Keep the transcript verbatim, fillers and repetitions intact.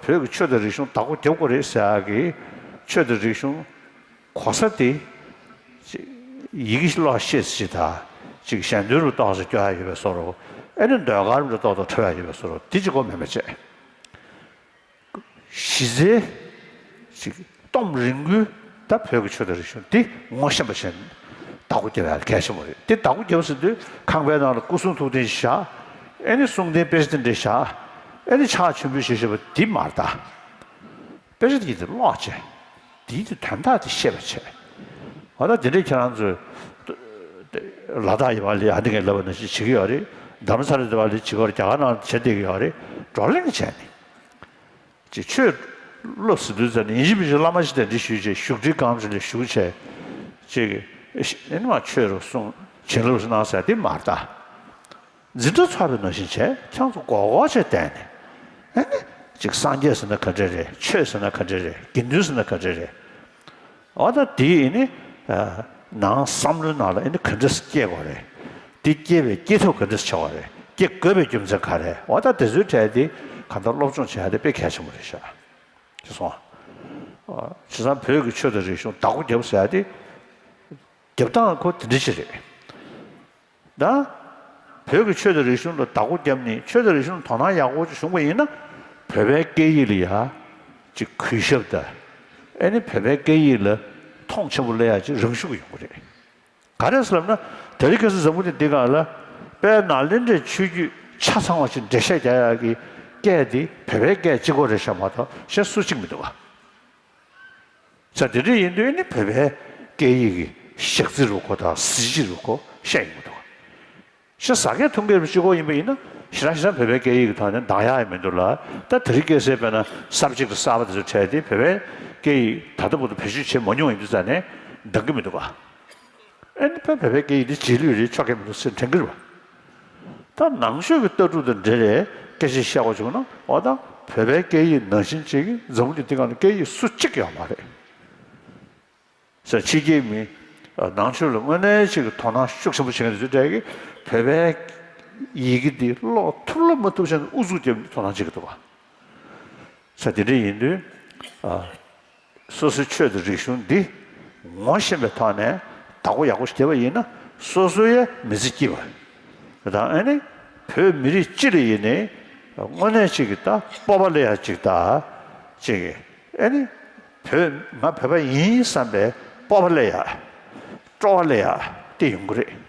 བོད་ཀྱི་ཆོས་དང་རིག་གཞུང་བདག་པོ་རྒྱབ་དགོས་རེད་ཟེར་ཡག་གི་ཆོས་དང་རིག་གཞུང་གོ་ས་དེ་ཅིག་ཡི་གེ་ཀློག་ཤེས་ཅིག་དང་ཅིག་ཞལ་འདོན་རུ་ཏོག་ཙམ་སྐྱོ་ཡག་ཡོད་པའི་བཟོ་འདྲ། ཨ་ནི་ཟློས་གར་རུ་ཏོག་ཏོག་འཁྲབ་ཡག་ཡོད་པའི་བཟོ་འདྲ། དེ་གཅིག་པོ་མིན་པ་བྱས། གཞི་རྩའི་ཅིག་སྟོང་རིང་པོའི་ད་བོད་ཀྱི་ཆོས་དང་རིག་གཞུང་འདི་ངོ་ཤེས་པ་བྱས་ནས་བདག་པོ་རྒྱབ་ཡག་གལ་ཆེན་པོ་རེད། དེ་བདག་པོ་རྒྱབ་ཟེར་དུས་ཁང་པའི་ནང་ལ་སྐུ་གསུང་ཐུགས་རྟེན་ཞིག་བཞག་ཨ་ནི་གསུང་རྟེན་དཔེ་ཆ་དེ་འདྲ་བཞག་ཨ་ནི་ཕྱག་མཆོད་འབུལ་ཞུ་ཞུ་བ་འདི་མ་རེད་ད། དཔེ་ཆ་དེ་ཡིན་དེ་ཀློག་བྱས། དེའི་དེ་དོན་དག་དེ་ཤེས་པ་བྱས། འོ་ད་དེ་འདྲའི་ཁྱེད་རང་ཚོས་ལ་དྭགས་ཡི་བ་ལི་ཨ་འདི་ངས་ལབ་པ་ནང་བཞིན་བྱེད་ཀྱི་ཡོད་རེད། རྡ་རམ་ས་ལ་དེ་བ་ལི་བྱེད་ཀྱི་ཡོད་རེད། རྒྱ་གར་ནང་བྱེད་བསྡད་ཀྱི་ཡོད་རེད། བགྲོ་གླེང་བྱས་ནས་ཅིག་ཆོས་སློབ་ཟེར་དུས་ཙམ་ནས་ཡིན་གཅིག་མིན་གཅིག་བླ་མ་ཞིག་གདན་འདྲེན་ཞུས་བྱས། བཞུགས་ཁྲིའི་སྒང་ཅིག་ལ་བཞུགས་བྱས། ཅིག་ཨེ་ནི་མ་ཆོས་རུ་གསུང་བྱིན་རླབས་སུ་གནང་ཟེར་དེ་མ་རེད་ད། འཛིན་གྲྭ་ཚོགས་པའི་ནང་བཞིན་བྱས་ཁྱེད་ཚོ་མགོ་སྐོར་བྱས་བསྡད་ནས་ཨེ་ནི་ཅིག་སངས་རྒྱས་ཟེར་ན་ག་འདྲ་རེད། ཆོས་ཟེར་ན་ག་འདྲ་རེད། དགེ་འདུན་ཟེར་ན་ག་འདྲ་རེད། འོ་ད་དེ་ཡིན་ནི་ནང་བསམ་བློའི་ནང་ལ་ཨེ་ནི་ག་འདྲ་སྐྱེ་དགོས་རེད། དེ་སྐྱེ་བའི་སྐྱེ་ཐབས་ག་འདྲ་བྱེད་དགོས་རེད། སྐྱེ་དགོས་པའི་རྒྱུ་མཚན་ག་རེད། འོ་ད་དེ་ཚོའི་གྲས་དེ་གང་ལྟར་སློབ་སྦྱོང་བྱེད་ཡ་དེ་དཔེ་གལ་ཆེན་པོ་རེད་ཤག་ཅེས་གསུངས། བྱས་ཙང་བོད་ཀྱི་ཆོས་དང་རིག་གཞུང་བདག་པོ་རྒྱབ་ཟེར་ཡ་དེ་རྒྱབ་སྟངས་ཁོ་དེ་འདྲ་ཞིག་རེད། ད་བོད་ཀྱི་ཆོས་དང་རིག་གཞུང་ལ་བདག་པོ་བརྒྱབ་ནས་ཆོས་དང་རིག་གཞུང་ལ་དོ་སྣང་ཡག་པོ་ཅིག་བྱུང་བ་ཡིན་ན། བོད་པའི་སྐད་ཡིག་ལ་ཡ་ཅིག་གུས་ཞབས་དང་། ཨེ་ནི་བོད་པའི་སྐད་ཡིག་ལ་མཐོང་ཆེན་པོ་སླེབས་ཡ་ཅིག་རང་ཤུགས་ཡོང་གི་རེད། ག་རེ་ཟེར་ལབ་ན། དེ་རིང་ཁ་སང་འཛམ་བུ་གླིང་འདི་སྒང་ལ་དཔལ་ནཱ་ལེནྡྲའི་ཆོས་བརྒྱུད་ཆ་ཚང་བ་ཞིག་འགྲེལ་བཤད་རྒྱག་ཡག་གི་སྐད་འདི་བོད་པའི་སྐད་གཅིག་པོ་རེད་ཤག་མ་གཏོགས་གཞན་སུ་གཅིག་མི་འདུག་ག་ས་དེ་འདྲ་ཡིན་དུས་ནི་བོད་པའི་སྐད་ཡིག་གི་ཞག་རྩི་རུ་ཁོ་དང་གཟི་བརྗིད་རུ་ཁོ་བཤད་ཡོང་གི་འདུག་ཤ་ཟ་མཁན་འཐུང་མཁན་གཅིག་པོ་ཡིན་པ་ཡིན་ན་ཞེ་དྲག་ཞེ་དྲག་བོད་པའི་སྐད་ཡིག་གི་ཐོག་ནས་འདང་ཡག་ཡང་མི་འདུག་ལ། ད་དེ་རིང་ཁ་སང་དཔེར་ན་གསར་བརྗེ་གི་གསར་པ་དེ་ཚོ་འཕྲད་དེ་བོད་པའི་སྐད་ཡིག་ད་ལྟ་བར་དུ་བེད་སྤྱོད་བྱེད་མ་མྱོང་ཡིན་དུས་ཙང་ནས་འདང་གི་མི་འདུག་ག་ཨ་ནི་བོད་པའི་སྐད་ཡིག་འདི་རྗེས་ལུས་རེད། ཆོག་གི་མི་འདུག་ཟེར་དྲན་གྱི་རེད་པ། ད་ནང་ཆོས་ཀྱི་ལྟ་གྲུབ་དང་འབྲེལ་བའི་སྐད་ཆ་བཤད་དགོས་བྱུང་ན། འོ་ད་བོད་པའི་སྐད་ཡིག་ནང་བཞིན་བྱེད་ཀྱི་འཛམ་བུ་གླིང་འདི་སྒང་ལ་སྐད་ཡིག་སུ་གཅིག་ཡོད་མ་རེད་ཟེར། ཕྱི་རྒྱལ་མི་ནང་ཆོས་ལ་དངོས་གནས་ཅིག་གི་དོ་སྣང་ཤུགས་ཆེན་པོ་བྱེད་མཁན་དེ་ཚོའི་གྲས་ཀྱིས་བོད་པའི་ཡི་གེ་འདི་ཀློག་ཐུབ་ལ་མ་ཐུབ་བྱས་ནས་ཨུ་ཚུགས་བརྒྱབ་ནས་དོ་སྣང་བྱེད་ཀྱི་འདུག་ག་ས་དེ་འདྲ་ཡིན་དུས། ཨ། སོ་སོའི་ཆོས་དང་རིག་གཞུང་འདི་ངོ་ཤེས་པའི་ཐོག་ནས་བདག་པོ་ཡག་པོ་ཞིག་བརྒྱབ་པ་ཡིན་ན་སོ་སོའི་མི་ཚེ་སྐྱིད་པ་དང་། ཨ་ནི་བོད་མི་རིགས་སྤྱི་ལ་ཡིན་ནའི་དངོས་གནས་ཅིག་གི་ད་སྤོབས་པ་སླེབས་ཡག་ཅིག་དང་། ཅིག་གི་ཨ་ནི་བོད་ང་བོད་པ་ཡིན་བསམ་པའི་སྤོབས་པ་སླེབས་ཡག་སྤྲོ་བ་སླེབས་ཡག་དེ་ཡོང་གི་རེད།